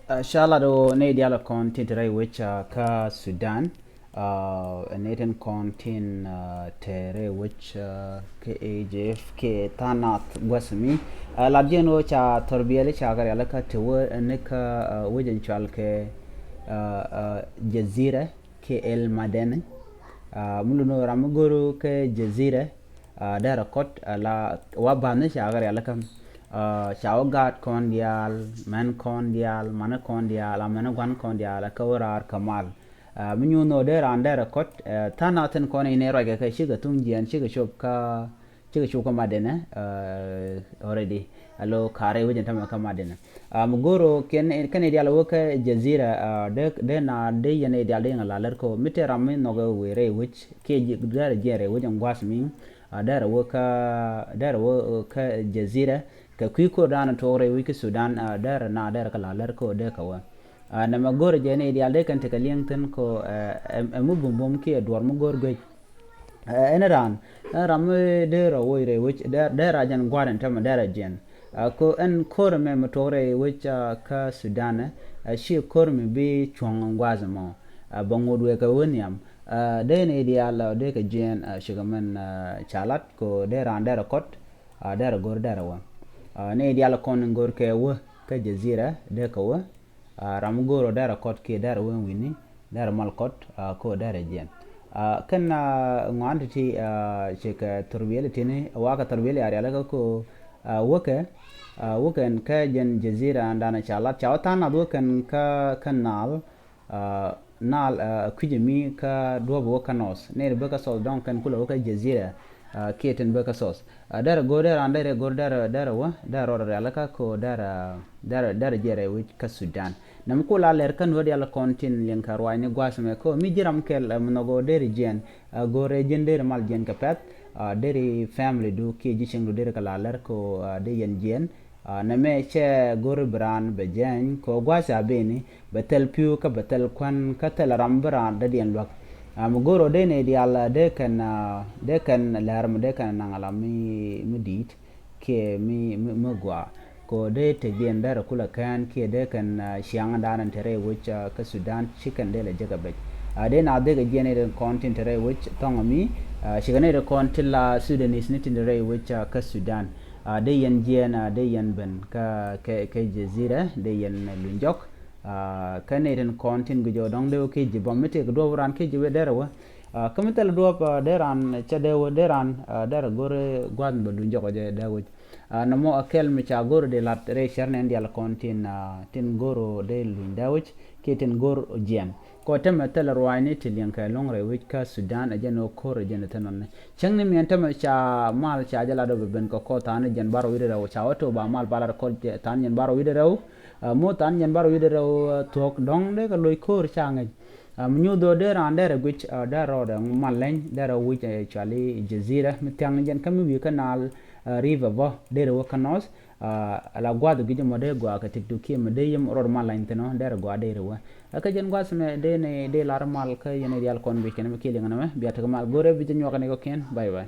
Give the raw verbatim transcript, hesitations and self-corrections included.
Ca lat ɣöö nɛy diaal kɔn tin te rɛy wec kä Sudan, nɛy tin kɔn tin te rɛy wec kä A J F kɛ tha̱a̱ŋ nath gua̱th mi. Lat jɛn ɣöö ca thɔrbiɛli ca kɛ rialikä te wä ni kä wec in cɔal kɛ Jazira kɛ El Madani. Mi lun ɣöö ram mi go̱r kä Jazira, dɛrɛ kɔt, la wa ba̱thni ca kɛ rialikä. Ca wä gaat kɔn diaal, män kɔn diaal, mani kɔn diaal, a mani gua̱n kɔn diaal, a kä wä raar kä mal. Mi nyuun ɣöö dee raan dɛrɛ kɔt, tha̱a̱ŋ nath tin kɔn in ɛ ruac kɛ kɛ cikɛ thuŋ jiɛn, cikɛ cop kä, cikɛ cop kä Madani already. Alo ka̱rɛ wec in tämɛ kä Madani. Mi go̱r ɣöö kɛn, kɛn nɛy diaal wä kä Jazira, dee, dee na dee yɛn nɛy diaal dee yɛn la lär kä ɣöö mi te ram mi nhɔk ɛ wëë rɛy wec kiɛ dɛrɛ jiɛn rɛy wec in gua̱th mi. Dɛrɛ wä kä, dɛrɛ wä kä Jazira kɛ kui̱ ko̱r dan tuɔɔk rɛy wec kä Sudan, dɛrɛ na dɛrɛ kɛ la lär kä ɣöö dee kɛ wä. Nɛmɛ go̱r jɛ nɛy diaal dee kɛn tekɛ li̱eŋ thi̱n kä ɣöö ɛ mi bumbum kiɛ duɔr mi go̱r guec. Ɛn raan, ɛn ram mi dee rɔ woc rɛy wec, dee raan jɛn gua̱r in tämɛ dee rɔ jiɛn. Kä ɛn ko̱r ɛmɛ mi tuɔɔk rɛy wec kä Sudan, ɛ ci ko̱r mi bi cuɔ̱ŋ gua̱th ɛmɔ. Bɛ ŋot wëë kɛ wä nhiam. Dee nɛy diaal dee kɛ jiɛn, cikɛ mɛn ca lat kɛ ɣöö dee raan dee rɔ kɔt, dee rɔ go̱r dee rɔ wä. Nɛy diaal kɔn in go̱r kɛ wä kä Jazira dee kɛ wä. Ram mi go̱r ɣöö dee rɔ kɔt kiɛ dee rɔ wä wi̱ni, dee rɔ mal kɔt kɛ ɣöö dee rɔ jiɛn. Kɛn ŋuan ti̱ti̱, cikɛ thurbiɛli ti̱ni, wakɛ thurbiɛli a rialikä kɛ ɣöö wäkɛ, wäkɛn kä jɛn Jazira ɛn dan ca lat, ca wä tha̱a̱ŋ nath wäkɛn kä, kä Nal, Nal kui̱c mi kä duɔ̱ɔ̱p wä kä North. Nɛy ti bä kä South dɔ̱ŋ kɛn kulɛ wä kä Jazira kiɛ tin bä kä South. Dɛrɛ go̱r, dɛrɛ raan dɛrɛ go̱r, dɛrɛ, dɛrɛ wä, dɛrɛ rɔɔdɛ rialikä kɛ ɣöö dɛrɛ, dɛrɛ, dɛrɛ jiɛn rɛy wec kä Sudan. Nɛmɛ ku la lɛr kä nuɔ̱ɔ̱r diaal kɔn tin liŋ kɛ ruaacni gua̱a̱th ɛmɛ kɛ ɣöö mi ji̱ ram kɛl mi nhɔk ɣöö deri jiɛn, go̱rɛ ji̱n deri mal jiɛn kɛ pɛ̈th, deri family du kiɛ ji̱ cieŋdu deri kɛ la lɛr kɛ ɣöö dee yɛn jiɛn. Nɛmɛ cɛ go̱r bi raan bɛ jɛny kɛ ɣöö gua̱a̱th ca beni bɛ thil pi̱w kä bɛ thil kuän kä thil ram bi raan dɔ̱diɛn luäk. Mi go̱r ɣöö dee nɛy diaal dee kɛn, dee kɛn lɛr mi dee kɛn naŋ ala mi, mi di̱i̱t kiɛ mi, mi, mi gɔaa. Kɛ ɣöö dee tëkdiɛn dee rɛ kulɛ kään kiɛ dee kɛn ciaŋdan in te rɛy wec kä Sudan ci kɛn dee lɛ jek ɛ bec. Dee na dhikɛ jiɛn nɛy tin kɔn tin te rɛy wec thɔŋ mi, cikɛ nɛy tin kɔn tin la Sudanese ni tin te rɛy wec kä Sudan. Dee yɛn jiɛn, dee yɛn ben kä, kɛ, kɛ Jazira, dee yɛn luny jɔk. Kä nɛy tin kɔn tin guic ɣöö dɔ̱ŋ dee wä kiɛ ji̱ bä mi tëëkɛ duɔ̱ɔ̱p raan kiɛ ji̱ wee derɛ wä. Kä mi thilɛ duɔ̱ɔ̱p, dee raan cɛ dee wä, dee raan derɛ go̱r gua̱a̱th mi bɛ luny jɔk ɔ jɛ dee wec. Nɔmɔ a kɛl mi ca go̱r dee lat rɛy cär nɛn diaal kɔn tin, tin go̱r dee luny dee wec kiɛ tin go̱r jiɛn. Kɔ tämɛ thilɛ ruaacni ti liɛŋkɛ lo̱ŋ rɛy wec kä Sudan, ɛ jɛn ɣöö ko̱r ɛ jɛn ɛ thin nɔni. Cäŋ ni miɛn tämɛ ca mal ca jɛ lat ɔ bɛ ben kɛ kɔ tha̱a̱n jɛn bar wi̱cdɛ rɛw ca wä to̱ ba mal ba lat kɔ tha̱a̱n jɛn bar wi̱cdɛ rɛw. Mo̱o̱ tha̱a̱n jɛn bar wi̱cdɛ rɛw thuɔ̱k dɔ̱ŋ dee kɛ loc ko̱r ca ŋäc. Mi nyuth ɣöö dee raan derɛ guic, derɛ rɔɔdɛ mal leny derɛ wi̱c cuali Jazira mi thia̱ŋ jɛn kä mi wi̱i̱ kä Nal river bä derɛ wä kä North. Ala gua̱a̱th guic ɛmɔ dee gɔaa kɛ tëkdu kiɛ mi dee yem rɔɔd mal leny thi̱n ɔ derɛ gɔaa derɛ wä. Kä jɛn gua̱a̱th mɛ dee ni dee lar mal kä yɛn i̱ diaal kɔn guic kɛn mi kiɛ liŋ nɛmɛ bia tekɛ mal go̱rɛ bi jɛ nyuak ni kɔkiɛn. Bye bye.